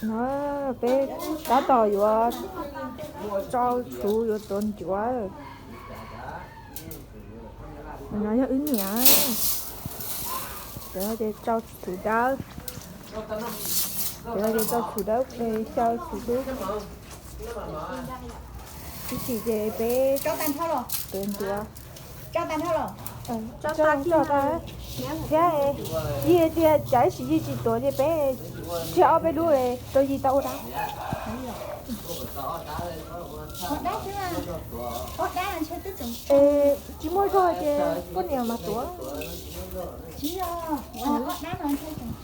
No peb tab tom yuav tsau txhuv yuav tuav ncuav. No yog wb niam. Cov no ces tsau txhuv dawb. Cov no ces tsau txhuv dawb, xyaw txhuv dub. Ib chim ces peb tuav ncuav. Tso tas thiab, yig tias cas ib sim yig tsis tuav ces peb tseg ob peb lub rau yig tau ua dab. Tsis muaj zog ces poj niam mas tuav.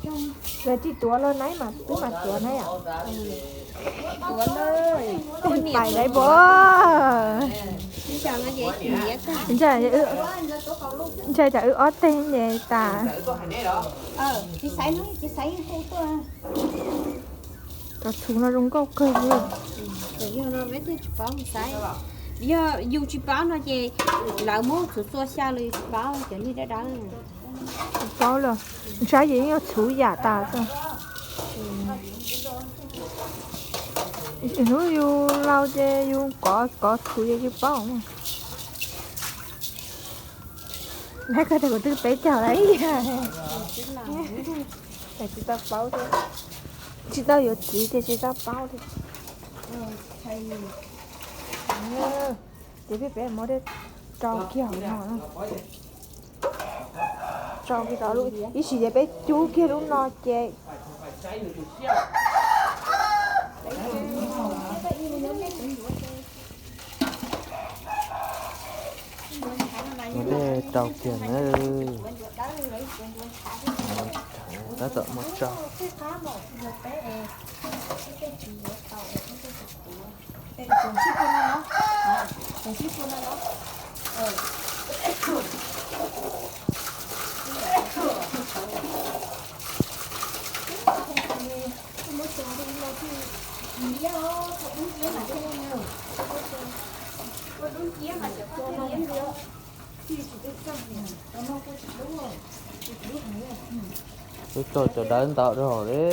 Yog tsis tuav los neb mas, wb mas tuav neb. Pais dais pov. Ntshai cas wb ob teg ces tas. Cov txhuv no zoo nkauj kawg li. Yog yus tsis paub no ces lawv muab txhuv txua xyaw los yus tsis paub cov niag dawb dawb. Paub lawm, saib ces yeej yog txhuv yam tas xwb. Hnub yus laus ces yus kov kov txhuv ces yus paub. Neb koj tias kuv twb peb caug lawm. Tsis tau paub thiab, tsis tau yuav txiv ces tsis tau paub thiab. Ces peb peb muab rau kiag hauv no. Tsau kiag rau lub, ib sim ces peb cub kiag lub no ces. Muab dej rau kiag na. Tab tom muab tsau. Wb tso cov dawb ntau dhau li.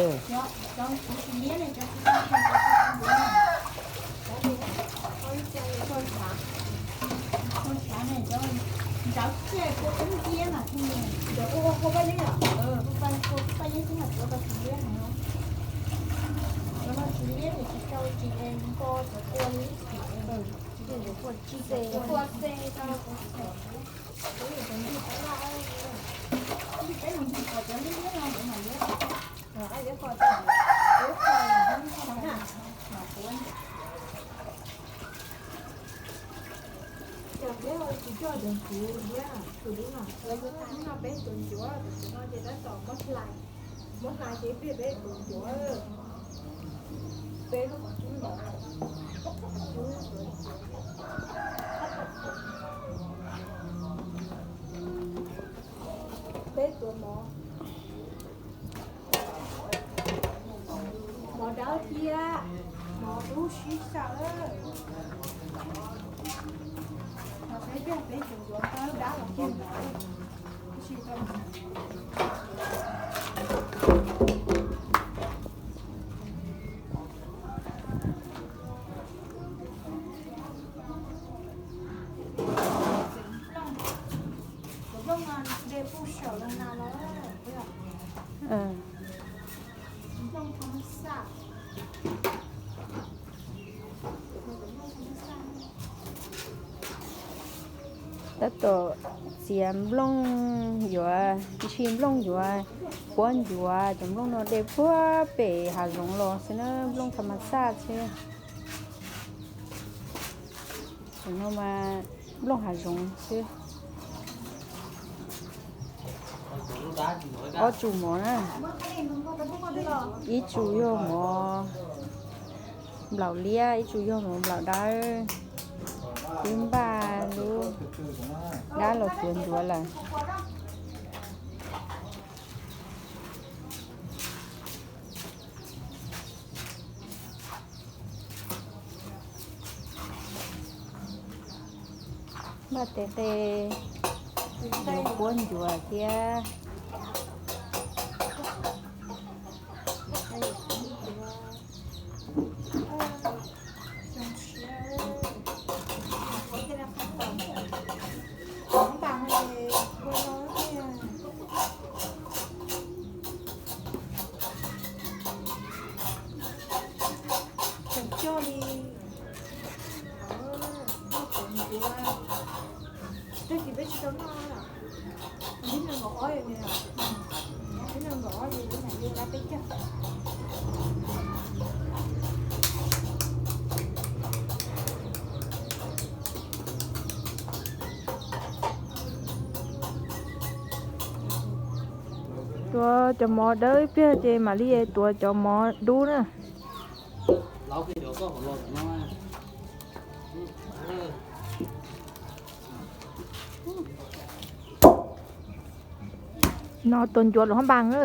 Cov peb tsis coj cov txiv liab, tus dub no, hnub no peb tuav ncuav, tus no ces tab tom muab hlais, muab hlais ces ib pliag peb tuav ncuav. Peb lub qhov cub ntawd, peb tuav mov. Mov dawb thiab mov dub sib xyaw. Peb cog peb tseem yuav dawb los kiag ntawd. Tab tom txiav nplooj yuav, ntshis nplooj yuav puab ncuav, cov nplooj no de puag pem hav zoov los xwb na, nplooj tham mas xaj xwb. Cov no mas nplooj hav zoov xwb. Ob tsum mov na, ib tsum yog mov nplaum liab, ib tsum yog mov nplaum dawb. Twb npaj lub dab los tuav ncuav lawm. Npaj tes qe yuav puab ncuav thiab. Tseem coj li, noj cov ncuav, tab sis peb tsis tau noj. Ib neeg nkaum ob, ib neeg nkaum ob, ib neeg nkaum ob, ib neeg nkaum ob. Tuav cov mov dawb ib pliag ces mam li tuav cov mov dub na. No tuav ncuav lub hab npas na.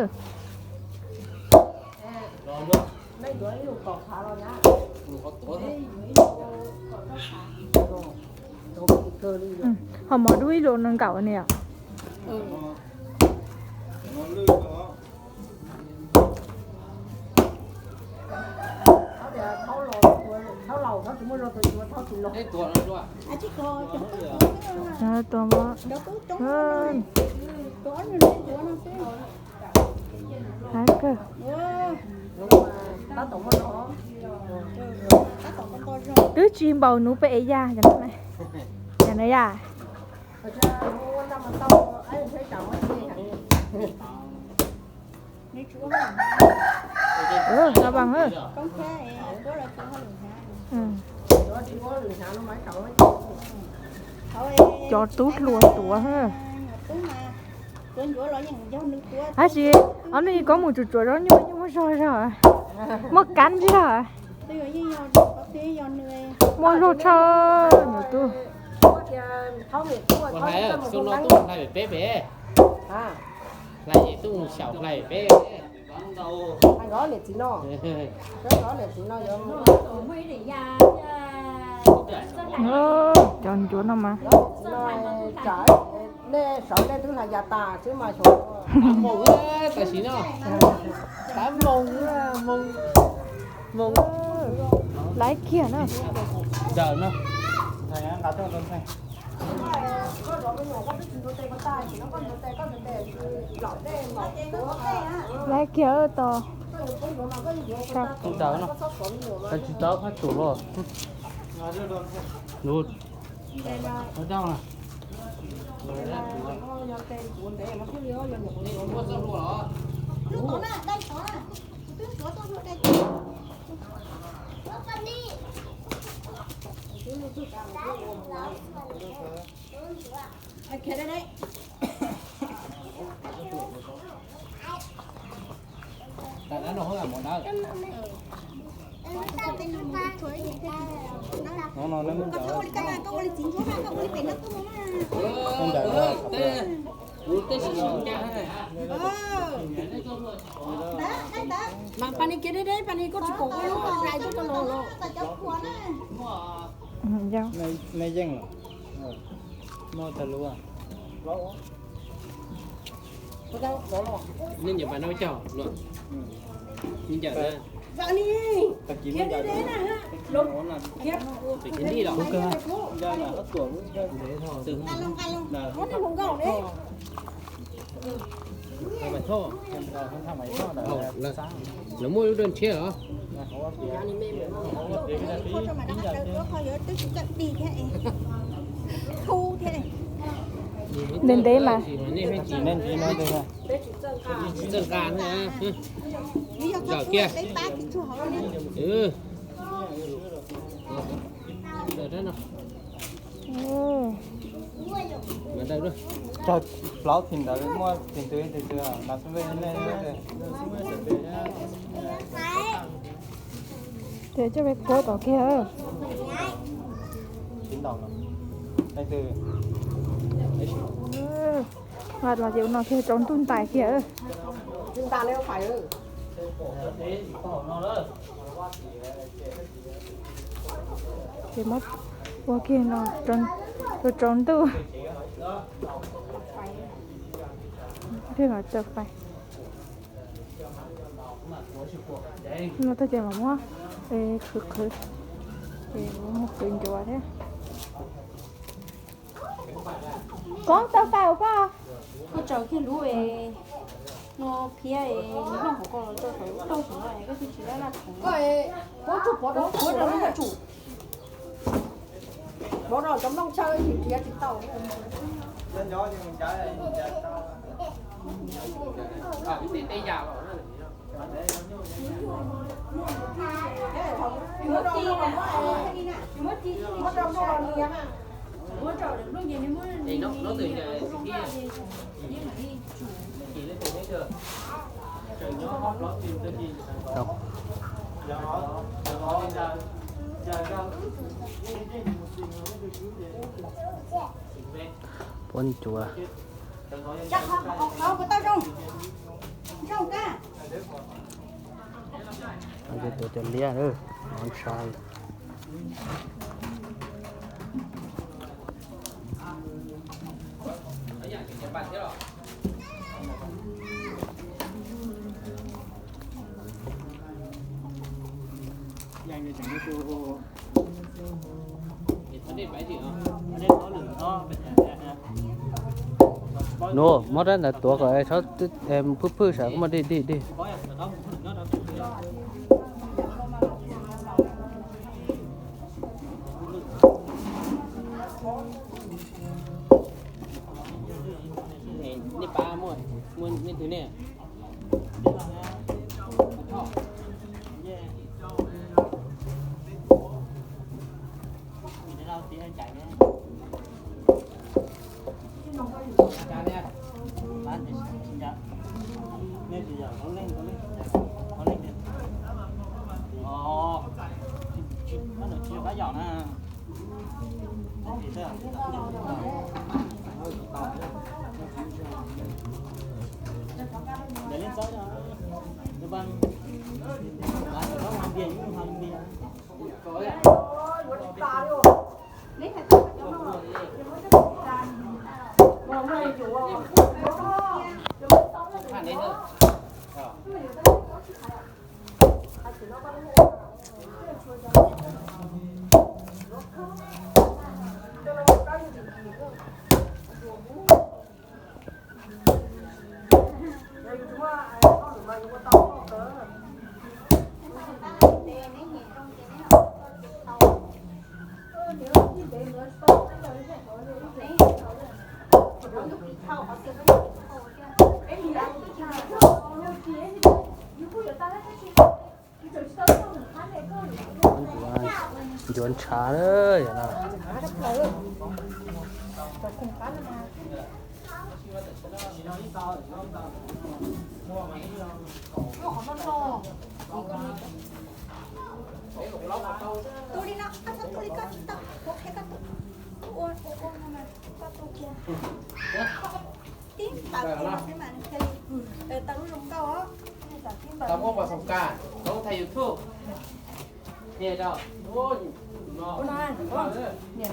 Ho mov dub ib lus nees nkaum ni yom. Tuav mov. Hab kawg. Twb tsis npaum nub peb ev yaj, yog na yaj. Cov tub hluas tuav. Tab sis ob nub koj mus tsuam tsuam zaub nyuj yeej muaj zog zog, muaj kab zog. Muaj zog tshaj nws tub. Cov ncuav no mas. Nej sawv nej twb hlais yas tas xwb mas xyov. Tam sim no, tab moos, moos, moos. Laiv kiag na. Daws no. Laiv kiag tos. Daws no. Tsis tau qhov tus los. Mas pas ni kiag deb deb, pas ni koj tsis pom ua lub hlais tuaj rau los los. Nej yeej los. Muaj tas lub. Nej nyiam pas no cog luam. Nyiam ntawm na. Tag kis nyiam ntawm. Tag kis nyiam los. Lawv muaj lub dej ntshiab los? Ntev ntev mas. Tsis txawj nqa na. Zawm kiag. Plaub thim ntawd muaj thim twg thim twg na xub vej nej. Ces coj peb puab tom kiag. Tsis ntaus no. Leej twg? Nqa los ces ua no kiag tsaus ntuj ntais kiag. Ces muab ua kiag no rau tsaus ntuj. Pheej mam tsaws fais. No tag ces mam muab Qhwv qhwv, es mus qhwv ncuav thiab. Koj tau fais koj, koj tsaws kiag lub no phiab nplooj hauv ko los rau saum, rau saum no koj thiaj tsis laj laj khoom. Muab rau lub nplooj tsum, muab rau cov nplooj tsawb tsis phiab tsis tau. Puab ncuav. Tuav cov liab, nov ntshav. Nus, muab rab ntawd tuav kom txhob phwj phwj saum, muab dig dig dig. Nej pab muaj, muaj nej twg nej? Ncuav ntshav lawm yog no. Tau muaj vas xoo kas, tau thaij YouTube. Niam lawv kom ua no, tsis leej niam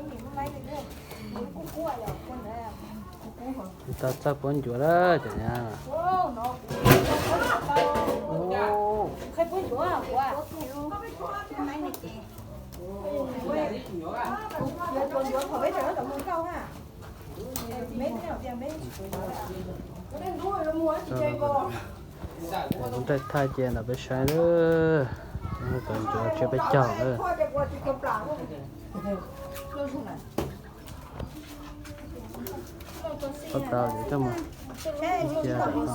lub laib li. Tau txawj puab ncuav lawm cov nyab. Thaij thaij cia ntawm peb saib lawm, cov ncuav tsiab peb caug lawm. Pab tau coj mus cia lawm no.